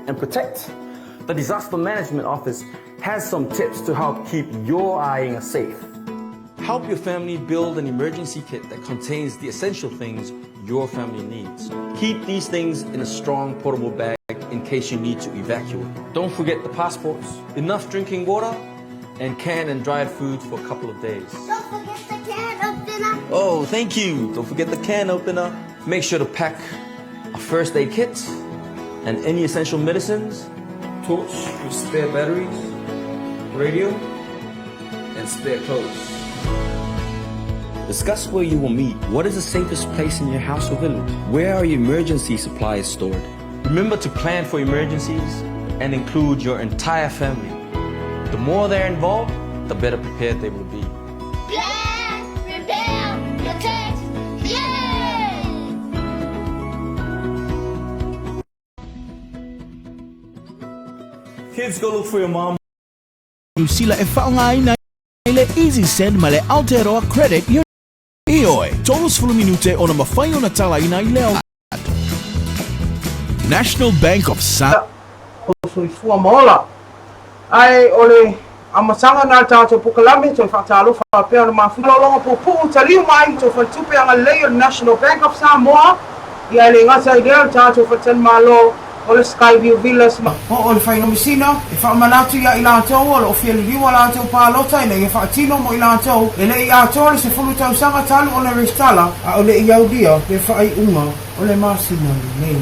and protect? The Disaster Management Office has some tips to help keep your aiga safe. Help your family build an emergency kit that contains the essential things your family needs. Keep these things in a strong portable bag in case you need to evacuate. Don't forget the passports, enough drinking water, and canned and dried foods for a couple of days. Don't forget the can opener. Oh, thank you. Don't forget the can opener. Make sure to pack a first aid kit and any essential medicines, torch with spare batteries, radio, and spare clothes. Discuss where you will meet. What is the safest place in your house or village? Where are your emergency supplies stored? Remember to plan for emergencies and include your entire family. The more they're involved, the better prepared they will be. Plan, prepare, protect. Yeah! Kids, go look for your mom. Niu Sila e faaaogaina i le EasySend ma le Aotearoa Credit Union. Ioe, 30 minute ona mafai ona talaina i le National Bank of Sa. O soifua ma ola. Ae o le amataga na le tatou pokalame toe faatalofa pea ona mafuta lologa puupuu taliu mai i tou faletupe agalelei o le National Bank of Samoa ia e le gata i lea o le tatou faletalimalo o le Skyview Villas ma Oo le Faigomisina e faamanatu ia i latou o lo o fia liliu a latou palota ina ia faatino mo i latou e le i atoa le 10 tausaga talu ona resitala a o le i aulia le faaiuga o le masina lenei.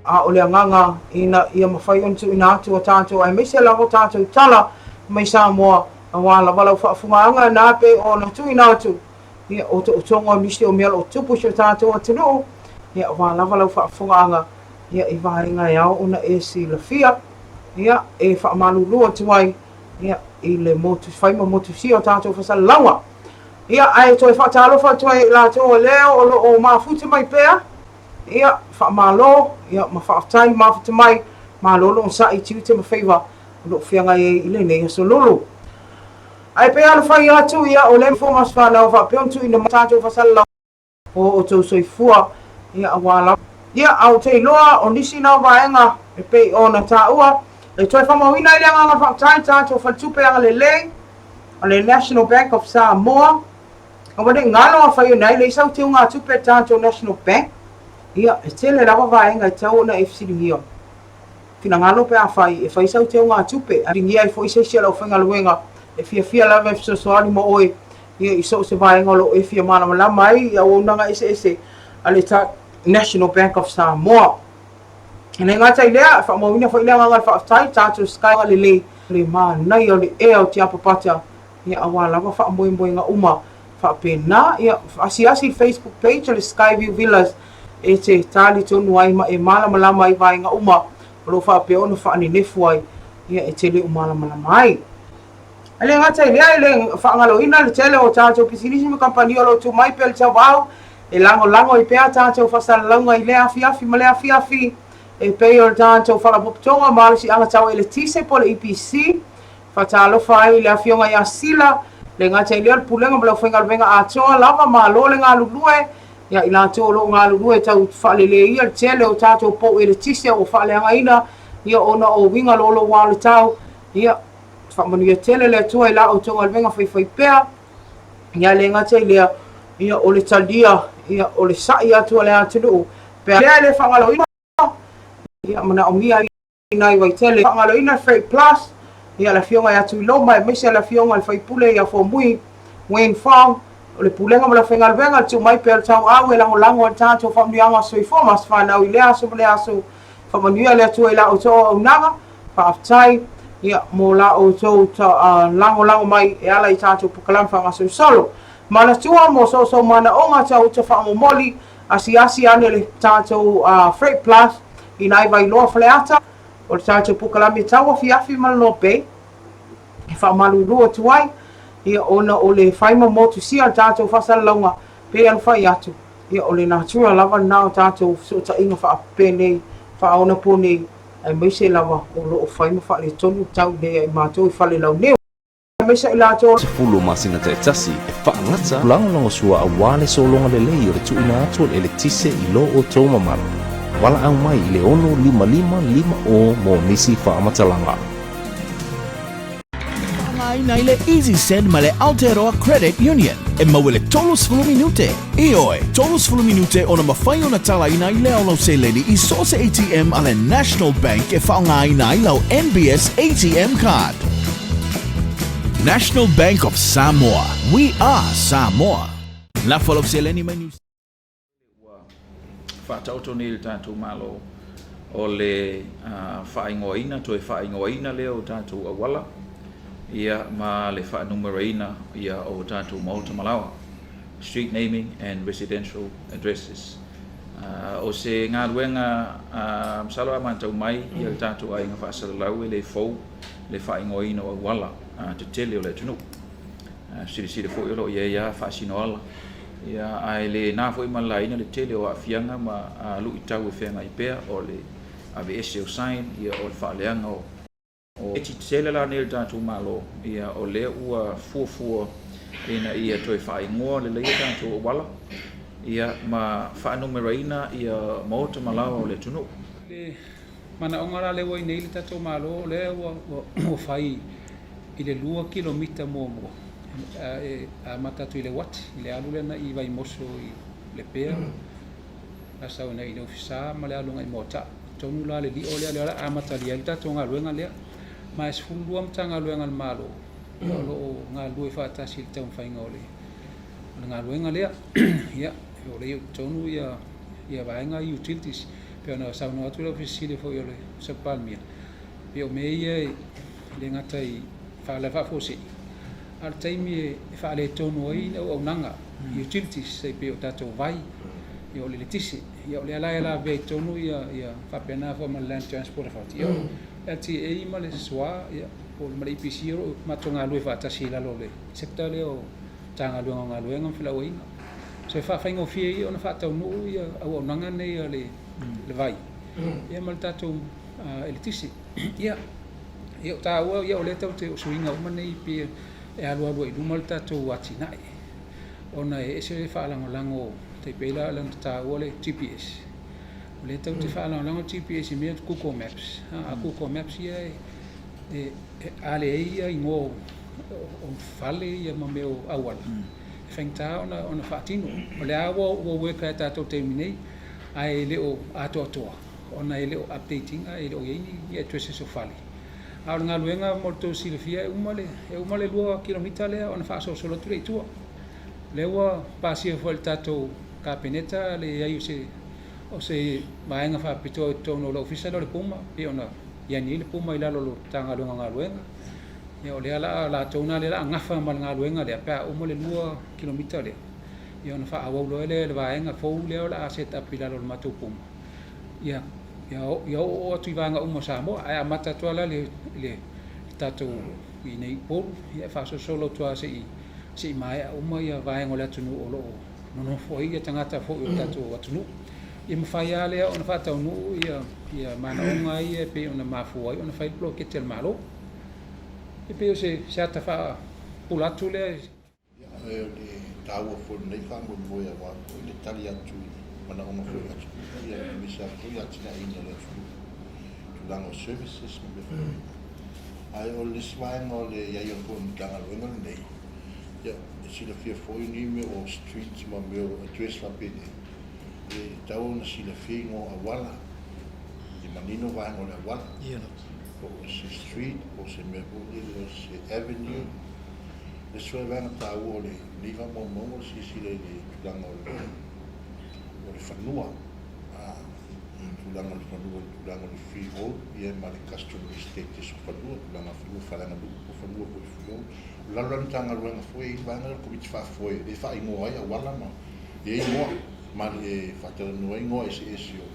A o le agaga ina ia mafai ona tuuina atu a tatou aemaise lava o tatou tala mai Samoa aua lava lau faafofogaaga na pei ona tuuina atu ia o tootoga o nisi o mea o lo o tupu i si o tatou atunuu ia aua lava lau faafofogaaga ia i vaega e ao ona e silafia ia e faamalulu atu ai ia i le motu fai ma motusia o tatou fasalalauga. Ia, ae toe faatalofa atu ai i latou o lea o lo o mafuta mai pea, ia, faamalo, ia, ma faafetai le mafuta mai, malo le onosai i tiute ma faiva o lo o feagai ai i lenei aso lulu. Ae pei lava ona fai atu, ia, o lea ma aso fanau faapea ona tuuina mai tatou faasalalau o outou soifua, ia, aua lava. Ia, a ou te iloa o nisi na o vaega e pei ona taua, e toe faamauina ai le agaga faafetai i tatou faletupe agalelei, o le National Bank of Samoa, aua ne i galo afai ona ai leai sau teugatupe a le tatou National Bank, ia, e tele lava vaega e tatau ona e fesiligia. Finagalo pe afai e fai sau teugatupe, a fesiligia ai foi se isi o le aufaigaluega e fiafia lava e fesoasoani mo oe, ia, i so o se vaega o lo o e fia malamalama ai i auaunaga eseese a le National Bank of Samoa. E le gata i lea, e faamauina foi le agaga o le faafetai i tatou Sky lelei, le manaia o le ea o Tiapapata, ia aua lava faamoemoega uma faapena. Ia, asiasi i le Facebook page o le Skyview Villas e te tali tonu ai ma e malamalama ai vaega uma o lo o faapea ona faanenefu ai, ia e te le o malamalama ai. E le gata i lea, e le faagaloina le tele o tatou pisinisi ma kamupani o lo o tu mai pea i le tauau e lagolago ai pea tatou faasalalauga i lea afiafi ma lea afiafi, e pei o le tatou Faalapotopotoga Malosiaga Tau Eletise po o le EPC. Faatalofa ai i le Afioga ia Sila, le gata i lea o le Pulega ma le Aufaigaluega atoa lava, malo le galulue ia i latou o lo o galulue tau faaleleia le tele o tatou pou eletise ua faaleagaina ia ona o uiga louloua o le tau. Ia faamanuia tele le Atua i la outou galuega faifaipea. Ia le gata i lea, ia o le talia, ia o le sa'i atu a le atunuu, pe a le faagaloina, ia manaomia ai nai Vaitele. Faagaloina le Freight Plus, ia le Afioga ia Tuiloma aemaise le Afioga i le Faipule ia Fomui Wayne Fong, o le Pulega ma le Aufaigaluega, le tuu mai pea o le tauau e lagolago ai le tatou faamanuiaga o soifua ma aso fanau i lea aso ma lea aso. Faamanuia le Atua i la outou auaunaga. Faafetai ia mo la outou lagolago mai e ala i tatou polokalame faagasolosolo. Manatua mo soosoo manaoga tau uta faamomoli, asiasi ane le tatou Freight Plus i nai Vailoa Faleata o le tatou polokalame tau afiafi ma le North Bay e faamalulu atu ai ia ona o le fai ma motusia o le tatou faasalalauga pei ona fai atu ia o le natura lava lena o tatou fesootaiga faapenei faaonapo nei. aemaise lava o lo o fai ma faaletonu tau nei a i matou i Falelauniu. Aemaise i latou. 10 masina taitasi e faagata lagolagosua aua le sologa lelei o le tuuina atu o le eletise i lo outou mamalu. Valaau mai i le 65550 mo nisi faamatalaga. Faaaogaina i le EasySend ma le Aotearoa Credit Union e maua i le 30 minute. Ioe, 30 minute ona mafai ona talaina ai lea o lau seleni i so o se ATM a le National Bank e faaaogaina ai lau NBS ATM card. National Bank of Samoa. We are Samoa. Lafo lau seleni mai New Ua faataoto nei le tatou Malo o le faaigoaina, toe faaigoaina lea o tatou auala ia ma le faanumeraina ia o tatou maota ma laoa, street naming and residential addresses. O se galuega masalo a matau mai ia le tatou aiga faasalalau e le fou le faaigoaina o auala tetele o le atunuu. Silasila foi o lo o i ai lava faasinoala, ia, ae le na foi ma le laina le tele o aafiaga ma luitau e feagai pea, o le aveese o sign, ia, o le faaleaga o eti tetele la nei a le tatou Malo, ia, o lea ua fuafua ina ia toe faaigoa lelei a tatou auala, ia, ma faanumeraina ia maota ma laoa o le atunuu. Le manaoga la lea ua i nei le tatou Malo, o lea ua fai i le 2 kilomita muamua e amata atu i le uati, i le alu lea agai i Vaimoso i Lepea, la sau agai i le Ofisa ma le alu agai i Moataa. Atonu la le lio lea, lea o le a amatalia ai le tatou galuega lea. Ma e 12 Matagaluega a le Malo o lo o galulue faatasi i le taumafaiga o le galuega lea. Ia, o lea e i totonu ia vaega utilities, pei ona saunoa atu le Ofisa Sili foi o le Ofisa o le Palemia, pei o mea ia e le gata i faalavelave faafuasei, a o le taimi e faaletonu ai le auaunaga, utilities, e pei o tatou vai, ia o le eletise, ia o lea la e lavea i totonu ia faapena foi ma le Land Transport Authority, ia o le LTA ma le SWA, ia po o ma le EPC o lo o matou galulue faatasi i lalo o le sector lea o Matagaluega o Galuega ma Felauaiga. So e faafaigofie ai ona faataunuu ia auaunaga nei a le vai, ia ma le tatou eletise. Ia, ia o taua, ia o lea tatou te, o suiga uma nei pei e alualu ai i luma le tatou atinae, ona e ese le faalagolago, tai pei la ona taua le GPS. O lea tatou te faalagolago le GPS i mea ia Google Maps. A Google Maps ia e a leai ia igoa o fale ia ma mea o auala, e faigata ona faatino. O lea lava ua work lava i tatou taimi nei, ae le o atoatoa ona e le o update ina, e le o i ai ni addresses o fale. A o le galuega mo le tou silafia, e uma le, e uma le 2 kilomita lea ona faasolosolo atu lea i tua. O lea ua pasia foi e le tatou Kapeneta le i ai o se, o se vaega faapitoa i totonu o le Ofisa lea o le PUMA, pei ona i ai nei le PUMA i lalo o le Matagaluega o Galuega. Ia o lea la latou lena lea o le a gafa ma le galuega lea pe a uma le 2 kilomita lea. Ia ona faaauau loa lea e le vaega fou lea o le a set up i lalo o le matou PUMA. Ia, ia, ia oooo atu i vaega uma o Samoa, ae amata atu lava la i le tatou i inei i Upolu, ia e faasolosolo atu lava se i maea uma ia vaega o le atunuu o lo o nonofo ai ia tagata foi o le tatou atunuu. Ia mafai lava lea ona faataunuu ia, ia manaoga ia e pei ona mafua ai ona fai le poloketi a le Malo. E pei o se, se ata faapula atu lea. Ia, o le taua foi o lenei faamoemoe aua foi le tali atu i manaoga foi o le atunuu, ia aemaise lava foi le atinaeina o le atunuu i tulaga o services ma mea faapena. Ae o le isi vaega o le i ai foi o le Matagaluega lenei, ia, e silafia foi ni mea o streets ma mea o address faapenei, e tatau ona silafia igoa o auala, e manino vaega o le auala, po o se street, po o se mea foi lele o se avenue. Le isi foi vaega taua o lenei faamaumauga o le silasila i le tulaga o le fanua, tulaga o le fanua, le tulaga o le freehold ia ma le customary status o fanua, tulaga o fanua faaleaganuu po o fanua foi freehold. O lalo la o le Matagaluega foi e i ai le vaega lea o le Komiti Faafoe e le faaigoa ai auala ma e i ai igoa ma e faatalanoa ai igoa eseese o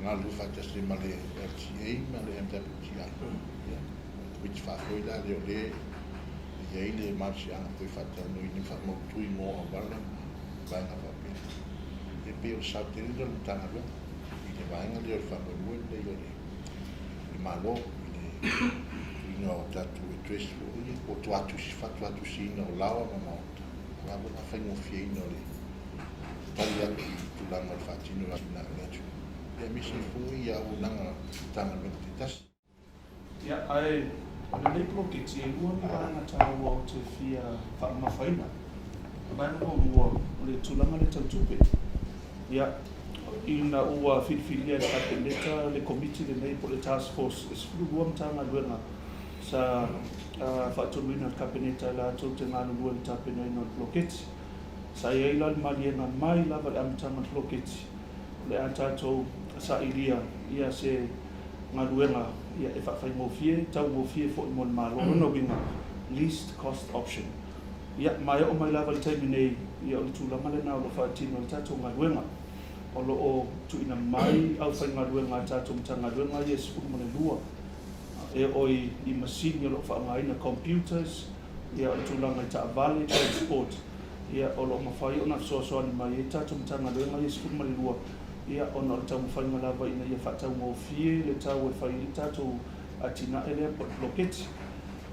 galulue faatasi ma le LTA ma le MWTI. Ia, o le Komiti Faafoe la lea o lea e i ai le malosiaga foi faatalanoaina ma faamautu igoa o auala ma vaega faapena. E pei o le sao tele lea o le Matagaluega i le vaega lea o le faamoemoe lenei o le Malo i le tuuina o tatou address foi ia po o tuatusi, faatuatusiina o laoa ma maota, aua foi le faafaigofieina o le tali atu i tulaga o le faatino o atinae o le atunuu, aemaise foi i auaunaga a Matagaluega taitasi. Ia, ae o lenei poloketi, e lua ni vaega taua ou te fia faamamafaina. O le vaega muamua, o le tulaga lea tau tupe. Ia, ina ua filifilia e le Kapeneta le Komiti lenei po o le Task Force, e 12 Matagaluega sa faatonuina e le Kapeneta e latou te galulue i le tapenaina o le poloketi. Sa i ai la le maliega mai lava i le amataga o le poloketi, o le a tatou sailia ia se galuega ia e faafaigofie, taugofie foi mo le Malo. O lona uiga, least cost option. Ia, ma e oo mai lava i le taimi nei, ia o le tulaga lena o lo o faatino ai le tatou galuega. O lo o tuuina mai aufaigaluega a tatou Matagaluega ia e 12, e oo i masini o lo o faaaogaina, computers, ia o le tulaga i taavale, transport, ia o lo o mafai ona fesoasoani mai ai tatou Matagaluega ia e 12, ia ona o le taumafaiga lava ina ia faataugofie le tau e fai ai le tatou atinae lea po o le poloketi.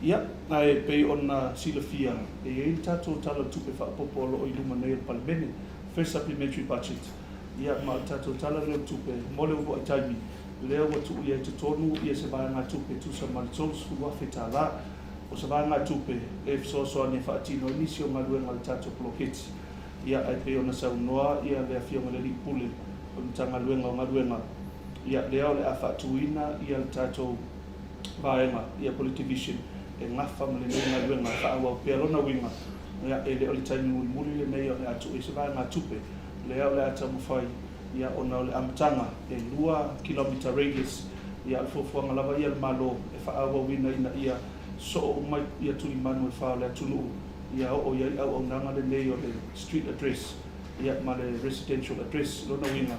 Ia, ae pei ona silafia, e i ai le tatou Tala o le Tupe Faaopoopo o lo o i luma nei o le Palemene, First Supplementary Budget, ia ma o le tatou Tala lea o le Tupe mo le uluai taimi, lea ua tuu i ai i totonu ia se vaegatupe e tusa ma le $30,000. O se vaegatupe e fesoasoani e faatino ai nisi o galuega a le tatou poloketi. Ia, ae pei ona saunoa ia le Afioga i le Alii Pule o le Matagaluega o Galuega, ia, lea o le a faatuina ia le tatou vaega, ia po o le Division e gafa ma lenei galuega e faaauau pea. Lona uiga, ia, e le o le taimi mulimuli lenei o le a tuu ai se vaegatupe, lea o le a taumafai, ia, ona o le amataga e 2 kilometre radius, ia, o le fuafuaga lava ia a le Malo e faaauauina ina ia soo uma ia tulimanu e fa o le atunuu, ia oo i ai auaunaga lenei o le street address ia ma le residential address. Lona uiga,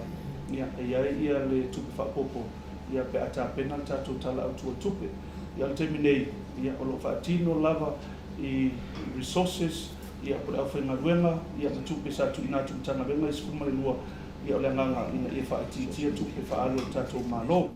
ia, e i ai ia le tupe faaopoopo ia pe a tapena le tatou Tala Autu o le Tupe. Ia o le taimi nei, ia, o lo o faatino lava i resources ia po o le aufaigaluega ia ma tupe sa tuuina atu i Matagaluega e 12, ia o le agaga ina ia faaitiitia tupe faaalu a le tatou Malo.